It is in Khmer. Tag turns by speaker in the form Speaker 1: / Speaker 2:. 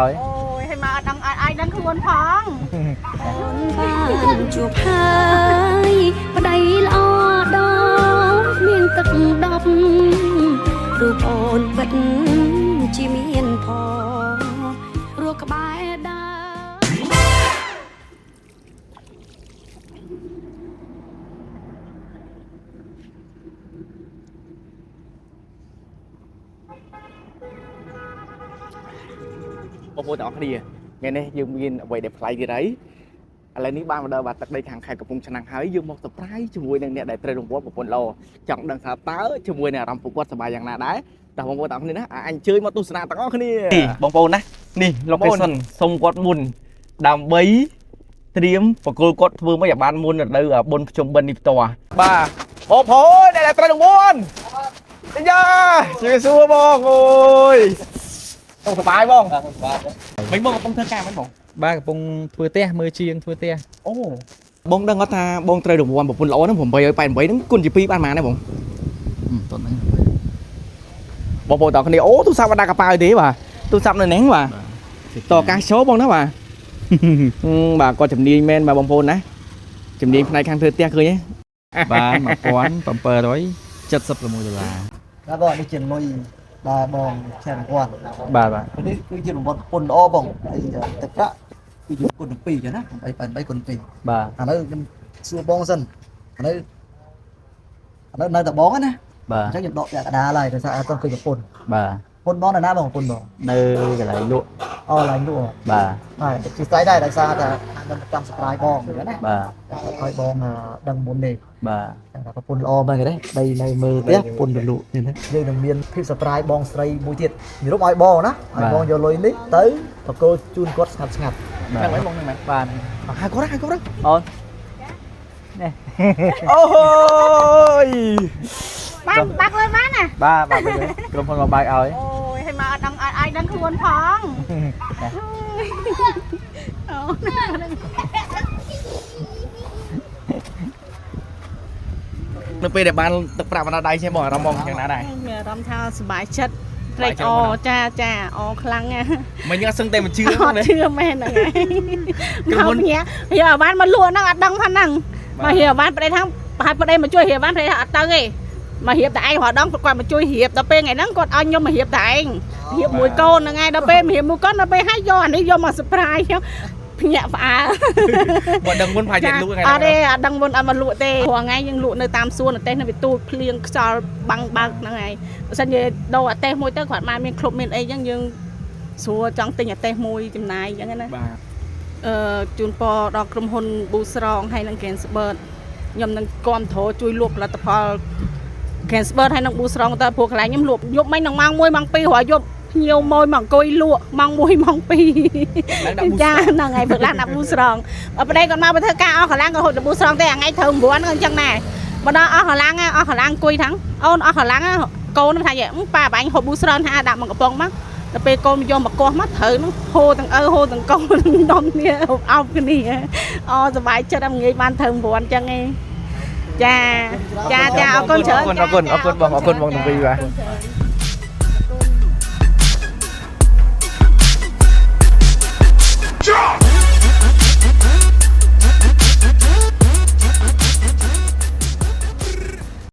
Speaker 1: ហើយ
Speaker 2: អូយឲ្យមកអត់ដឹងអត់ឲ្យដឹងខ្លួនផង
Speaker 3: អូនបានជួបហើយប្តីល្អដល់មានទឹកដប់រូបអូនពិតជាមានផងរស់ក្បែរដើម
Speaker 1: បងប្អូនទាំងអស់គ្នាថ្ងៃនេះយើងមានអ្វីដែលប្លែកទៀតហើយឥឡូវនេះបានមកដល់បាត់ទឹកដីខាងខេត្តកំពង់ឆ្នាំងហើយយើងមក surprise ជាមួយនឹងអ្នកដែលត្រូវរង្វាន់ប្រពន្ធល្អចង់ដឹងថាតើជាមួយនឹងអារម្មណ៍ពួកគាត់សប្បាយយ៉ាងណាដែរតោះបងប្អូនទាំងអស់គ្នាណាអញ្ជើញមកទស្សនាទាំងអស់គ្នា
Speaker 4: បងប្អូនណានេះ location សុំគាត់មុនដើម្បីត្រៀមបកគលគាត់ធ្វើមកឲ្យបានមុនរដូវបុណ្យភ្ជុំបិណ្ឌនេះផ្ទាល់
Speaker 1: បាទបងប្អូនអ្នកដែលត្រូវរង្វាន់អាយ៉ាជម្រាបសួរបងអូយសុខសប្បាយបង
Speaker 4: មិនបងកំពុងធ្វើការមិនបង
Speaker 5: បាទកំពុងធ្វើផ្ទះមើលជាងធ្វើផ្ទះ
Speaker 1: អូបងដឹងអត់ថាបងត្រូវរង្វាន់ប្រពន្ធល្អហ្នឹង888ហ្នឹងគុណជា2បានប៉ុន្មានដែរបង
Speaker 5: តន់ហ្នឹង
Speaker 1: បងប្អូនទាំងអស់គ្នាអូទូរស័ព្ទអត់ដាក់កប៉ាល់ទេបាទទូរស័ព្ទនៅហ្នឹងបាទតកាសចូលបងណាបាទហឹមបាទគាត់ជំនាញមែនបាទបងប្អូនណាជំនាញផ្នែកខាងធ្វើផ្ទះឃើញទេ
Speaker 5: បាន1776ដុល្លារ
Speaker 6: បាទបងនេះជាលុយដែលបងឆែករង្វាន់
Speaker 5: បាទបាទ
Speaker 6: នេះគឺជារង្វាន់ប្រពន្ធល្អបងហើយទឹកប្រាក់គឺជាគុណ2ចឹងណា8 8គុណ2
Speaker 5: បាទ
Speaker 6: ឥឡូវខ្ញុំសួរបងសិនឥឡូវឥឡូវនៅតែបងណា
Speaker 5: បាទ
Speaker 6: អញ្ចឹងខ្ញុំដកពាក់កណ្ដាលហើយដោយសារអត់ទាន់ឃើញប្រពន្ធ
Speaker 5: បាទ
Speaker 6: ប្រពន្ធបងនៅណាបងប្រពន្ធបង
Speaker 5: នៅកន្លែងលក់
Speaker 6: អូឡើយលក់
Speaker 5: បាទ
Speaker 6: បាទជាស្រ័យដែរដោយសារតែខ្ញុំចង់ surprise បងអញ្ចឹងណា
Speaker 5: បាទ
Speaker 6: ឲ្យបងដឹងមុននេះ
Speaker 5: បាទ
Speaker 6: តែប្រពន្ធល្អមែនទេដីនៅមើលផ្ទះប្រពន្ធទៅលក់នេះណាយើងនឹងមានភាព surprise បងស្រីមួយទៀតនិយាយឲ្យបងណាឲ្យបងយកលុយនេះទៅប្រគល់ជូនគាត់ស្ងាត់ស្ងាត់
Speaker 1: ហ្នឹងហើយបងហ្នឹងមែន
Speaker 5: បាទ
Speaker 1: ហៅគាត់ហៅគាត់
Speaker 5: អូន
Speaker 1: អូយ
Speaker 2: បានបាក់លើបានណា
Speaker 5: បាទបាទក្រុមហ៊ុនមកបើកឲ្យ
Speaker 2: អូយឲ្យមកអត់ដឹងអត់ឲ្យដឹងខ្លួនផងអូ
Speaker 1: នៅពេលដែលបានទឹកប្រាក់បណ្ដាដៃចេះបងអារម្មណ៍បងយ៉ាងណាដែរ
Speaker 2: មានអារម្មណ៍ថាសប្បាយចិត្តត្រេកអរចាចាអរខ្លាំងណាស់
Speaker 1: មិនយើងអត់សឹងតែមិនជឿ
Speaker 2: អត់
Speaker 1: ទេ
Speaker 2: ជឿមែនហ្នឹងហើយ
Speaker 1: ក្រុមហ៊ុន
Speaker 2: មកញ៉ារៀបអាវ៉ាន់មកលក់ហ្នឹងអត់ដឹងថាហ្នឹងមករៀបអាវ៉ាន់ប្តីថាប្រហែលប្តីមកជួយរៀបអាវ៉ាន់ប្តីថាអត់ទៅទេមករៀបតែឯងរាល់ដងគាត់មកជួយរៀបដល់ពេលថ្ងៃហ្នឹងគាត់ឲ្យខ្ញុំមករៀបតែឯងរៀបមួយកូនហ្នឹងហើយដល់ពេលមករៀបមួយកូនដល់ពេលហើយយកអានេះយកមក surprise ខ្ញុំភ្ញាក់ផ្អើល
Speaker 1: បើដឹងមុនប្រហែលជាលក់ថ្ងៃ
Speaker 2: អត់ទេអត់ដឹងមុនអត់មកលក់ទេព្រោះថ្ងៃយើងលក់នៅតាមសួនអតេសនៅវាទូចភ្លៀងខ្យល់បាំងបើកហ្នឹងហើយបើសិនជាដូរអតេសមួយទៅគាត់បានមានគ្រប់មានអីចឹងយើងស្រួលចង់ទិញអតេសមួយចំណាយចឹងណា
Speaker 1: បាទ
Speaker 2: អឺជូនពរដល់ក្រុមហ៊ុនប៊ូស្រងហើយនិង Gainsbird ខ្ញុំនឹងគាំទ្រជួយលក់ផលិតផល Gainsbird ហើយនិងប៊ូស្រងទៅព្រោះកន្លែងខ្ញុំលក់យប់មិញនឹងម៉ោង1ម៉ោង2រាល់យប់ភ្ញៀវម៉ួយមកអង្គុយលក់ម៉ោង1ម៉ោង2
Speaker 1: ឡើងដាក់ប៊ូ
Speaker 2: ចាហ្នឹងហើយព្រឹកឡើងដាក់ប៊ូស្រងបើប្តីគាត់មកបើធ្វើការអស់កម្លាំងក៏ហូតតែប៊ូស្រងទេអាថ្ងៃត្រូវ9ហ្នឹងអញ្ចឹងដែរមកដល់អស់កម្លាំងអស់កម្លាំងអង្គុយថាងអូនអស់កម្លាំងកូនថាយ៉ាងប៉ាបាញ់ហូបប៊ូស្រងថាដាក់មកកំប៉ុងមកដល់ពេលកូនយកមកកោះមកត្រូវហ្នឹងហូរទាំងឪហូរទាំងកូនទាំងដុំគ្នាអោបគ្នាអូសប្បាយចិត្តអាងាយបានត្រូវ9អញ្ចឹងឯងចាចាចាអរគុណច្រើន
Speaker 1: អរគុណអរគុណបងអរគុណបងទាំងពីរបាទ
Speaker 2: ច្រើន